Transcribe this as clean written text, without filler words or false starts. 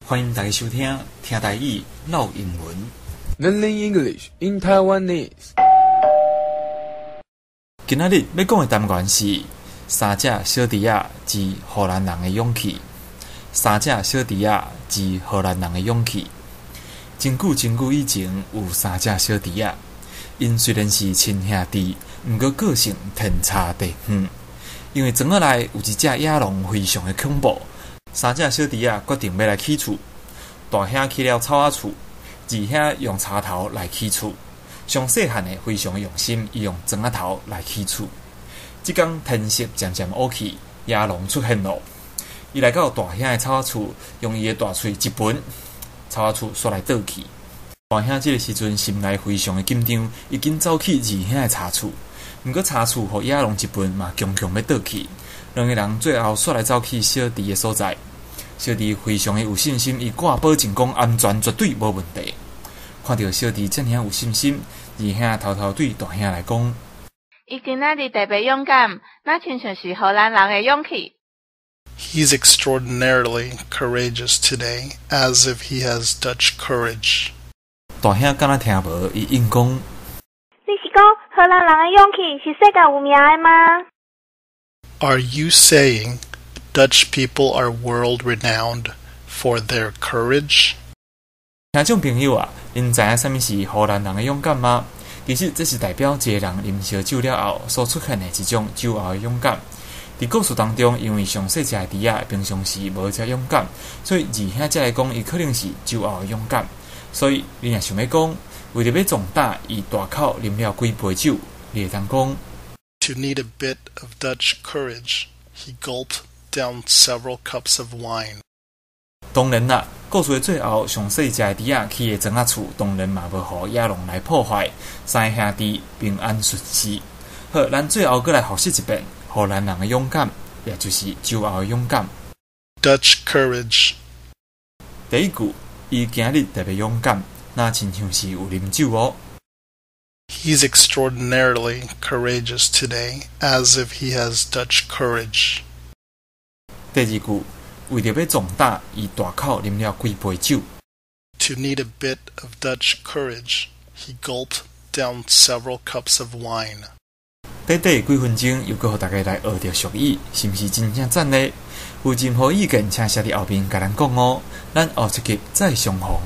歡迎大家收聽聽台語嘮英文。 Learning English in Taiwanese。今仔日欲講的單元是三隻小豬仔之荷蘭人的勇氣。三隻小豬仔之荷蘭人的勇氣。真久真久以前，有三隻小豬仔。𪜶雖然是親兄弟，毋過個性天差地遠。因為莊仔內有一隻野狼非常的恐怖，三隻小豬仔決定欲來起厝。大兄起了草仔厝，二兄用柴頭來起厝，上細漢的非常的用心，伊用磚仔頭來起厝。這工天色漸漸烏去，野狼出現囉。伊來到大兄的草仔厝，用伊的大喙一歕，草仔厝煞來倒去。大兄這个時陣心內非常的緊張，伊緊走去二兄的柴厝，毋過柴厝予野狼一歕嘛，強強欲倒去。兩个人最後煞來走去小豬的所在。小豬非常的有信心，伊掛保證講安全絕對無問題。看著小豬遮爾有信心，二兄偷偷對大兄來講：伊今仔日特別勇敢，若親像是荷蘭人的勇氣。 He's extraordinarily courageous today, as if he has Dutch courage. 大兄敢若聽無，伊應講：你是講荷蘭人的勇氣是世界有名的嗎？ Are you saying Dutch people are world-renowned for their courage? 聽眾朋友啊，恁知影啥物是荷蘭人的勇敢嗎？其實這是代表一个人啉燒酒了後所出現的一種酒後的勇敢。佇故事當中，因為上細隻的豬仔平常時無遮勇敢，所以二兄才來講，伊可能是酒後的勇敢。所以你若想欲講，為著欲壯膽，伊大口啉了幾杯酒，你會當講： To need a bit of Dutch courage, he gulped down several cups of wine. 當然啦，故事的最後，上細隻的豬仔起的磚仔厝，當然嘛無予野狼來破壞，三个兄弟平安順遂。好，咱最後閣來複習一遍荷蘭人的勇敢，也就是酒後的勇敢。 Dutch courage. 第一句，伊今日特別勇敢，若親像是有啉酒哦。 He's extraordinarily courageous today, as if he has Dutch courage. 第二句，為著欲壯膽，伊大口啉了幾杯酒。 To need a bit of Dutch courage, he gulped down several cups of wine. 短短幾分鐘，又閣予大家來學著俗語，是毋是真正讚呢？有任何意見，請寫佇後面共咱講哦。咱後一集再相逢。